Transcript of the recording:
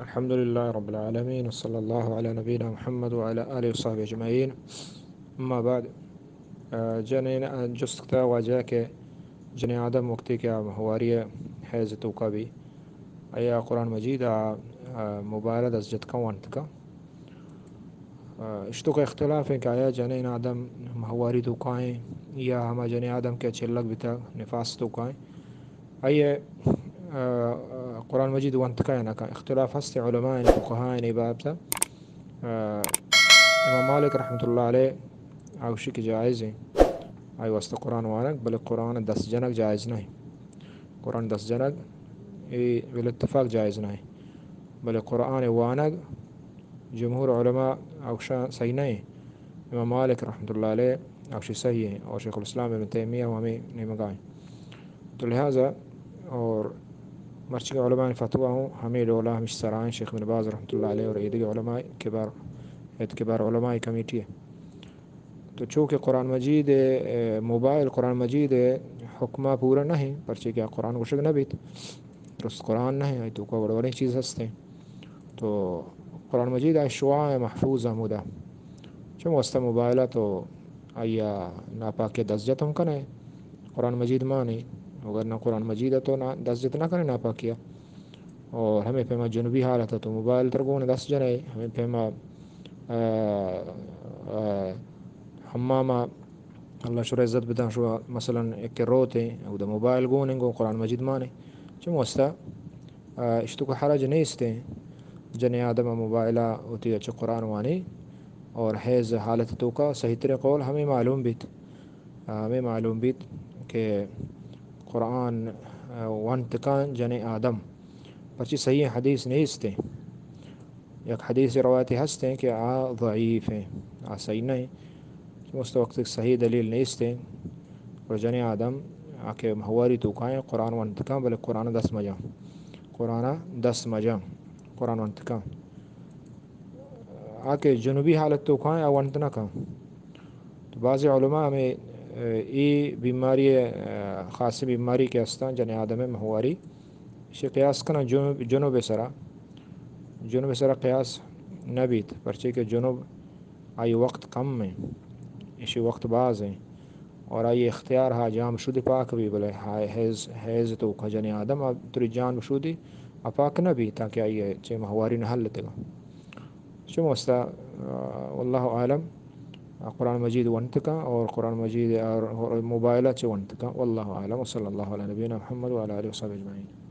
الحمد لله رب العالمين، وصلى الله على نبينا محمد وعلى آله وصحبه أجمعين. أما بعد، آ، جنین، آ، جست کتا واجہ کہ جنین آدم وقتی کہ آ ماہواری حیض توکا بی، آیا قرآن مجید آ، آ، موبائل دست جت کن وانت کن؟ آ، اشتو کا اختلاف ہے کہ آیا جنین آدم ماہواری توکائیں یا ہما جنین آدم کہ چلک بیتا نفاس توکائیں، آئی ء، آ، قرآن مجید ونت کن یا نہ کن، اختلاف ہست علماء، فقہاء اے بابت ء۔ آ، امام مالک رحمۃ اللہ علیہ آ گوشی کہ جائز ہیں، آئی واسطہ قرآن وانگ، بلے قرآن دست جنگ جائز نہیں۔ قرآن دست جنگ اے بالاتفاق جائز نہیں، بلے قرآن وانگ جمہور علماء آ گوشاں صحیح نہیں۔ امام مالک رحمۃ اللہ علیہ آ گوشی صحیح ہیں، اور شیخ الاسلام ابن تیمیہ ہم ہمیں نیمگا ہیں۔ تو لہذا اور مرچی علماء فتویٰ ہوں ہمیں ڈولا ہمش سرائیں، شیخ ابن باز رحمۃ اللہ علیہ اور ایدگی علماء کبار، ایت کبار علماء کمیٹی ہے۔ تو چونکہ قرآن مجید، اے، موبائل قرآن مجید حکمہ پورا نہیں، پرچے کہ قرآن گوشگ نہ بیت، درست قرآن نہیں، آئی توکا وڑ وڑیں چیز ہستیں۔ تو قرآن مجید آئی شعاع محفوظ ہمودا۔ چون واسطہ موبائل تو آیا ناپاکی دست جت ہم کنے، قرآن مجید مانے، اگر نہ قرآن مجید تو نہ دست جت نہ کنے ناپاکیا۔ اور ہمیں پیما جنوبی حالت تو موبائل تر گون دست جنے، ہمیں پیما، آ، آ، حماما اللہ شر عزت بدن شو مثلاً ایک روتے، او دا موبائل گون گو قرآن مجید مانے۔ چون واسطہ آ، اشتو کہ حرج نیست ہیں، جنین آدم موبائل وتی اچ قرآن وانی اور حیض حالت توکا صحیح ترین قول ہمیں معلوم بیت، آ، ہمیں معلوم بیت کہ قرآن، آ، ونت کن جنین آدم، پرچی صحیح حدیث نیست ہیں۔ یک حدیث روایتی ہست ہیں کہ آ ضعیف ہیں، آ صحیح نہیں۔ چون واسطہ وقت صحیح دلیل نیست ہیں۔ اور جنین آدم آ کہ ماہواری توکائیں قرآن ونت کن، بلے قرآن دست مجاں۔ قرآن دست مجاں۔ قرآن ونت کن۔ آ کہ جنوبی حالت توکائیں آ ونت نہ کن۔ تو بعضی علماء ہمیں، اے، اے بیماری، اے، خاصی بیماری کہ ہستاں جنین آدم ماہواری، شی قیاس کنن جنوب، جنوب سرا۔ جنوب سرا قیاس نہ بیت، پرچے کہ جنوب آئی وقت کم ہیں، اشی وقت باز ہیں، اور آئی اختیار ہا جام شدی پاک بھی، بلے ہا-، حیض، حیض توکا جنین آدم آ تری جان بشودی آ پاک نہ بی، تاکہ آئی چے ماہواری نہ حل تگا۔ چون واسطہ، آ، واللہ عالم، آ، قرآن مجید ونت کن اور قرآن مجید اور موبائل چے ونت کن۔ واللہ عالم، وصلی اللہ علی نبینا محمد وعلی آلہ وصحبہ اجمعین۔